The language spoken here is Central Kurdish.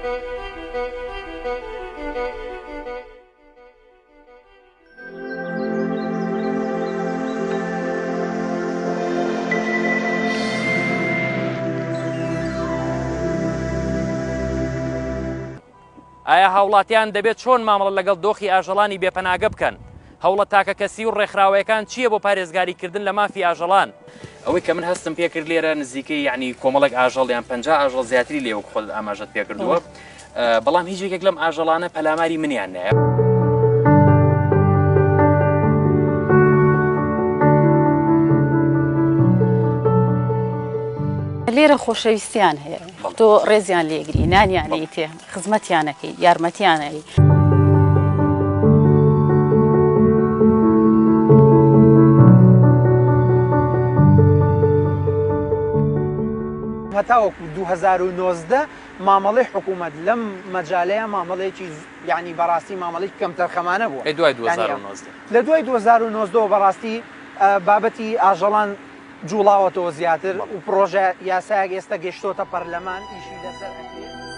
ئایا هاوڵاتیان دەبێت چۆن مامەڵە لەگەڵ دۆخی ئاژەڵانی بێپەناگە بکەن؟ هەوڵە تاکەکەسی و ڕێکخراوەیەکان چییە بۆ پارێزگاریکردن لە مافی ئاژەڵان؟ ئەوەی کە من هەستم پێکرد لێرە نزیکەی یعنی کۆمەڵێک ئاژەڵ یان 50 ئاژەڵ زیاتری لێ وەک خۆت ئاماژەت پێکردووە بەڵام هیچ یەکێک لەم ئاژەڵانە پەلاماری منیان نایە. لێرە خۆشەویستیان هەیە تۆ ڕێزیان لێگری نانیان لێتێ خزمەتیانەکەی یارمەتیانەی. هەتاوەکو 2019 مامەڵەی حکوومەت لەم مەجالەیە مامەڵەیەکی یانی بەڕاستی مامەڵەیەکی کەمتەرخەمانە بووە. ئەی دوای 2019؟ لە دوای 2019 بەڕاستی بابەتی ئاژەڵان جوڵاوەتەوە زیاتر و پڕۆژە یاسایەک ئێستا گەشتۆتە پەرلەمان ئیشی لەسەر ئەکرێت.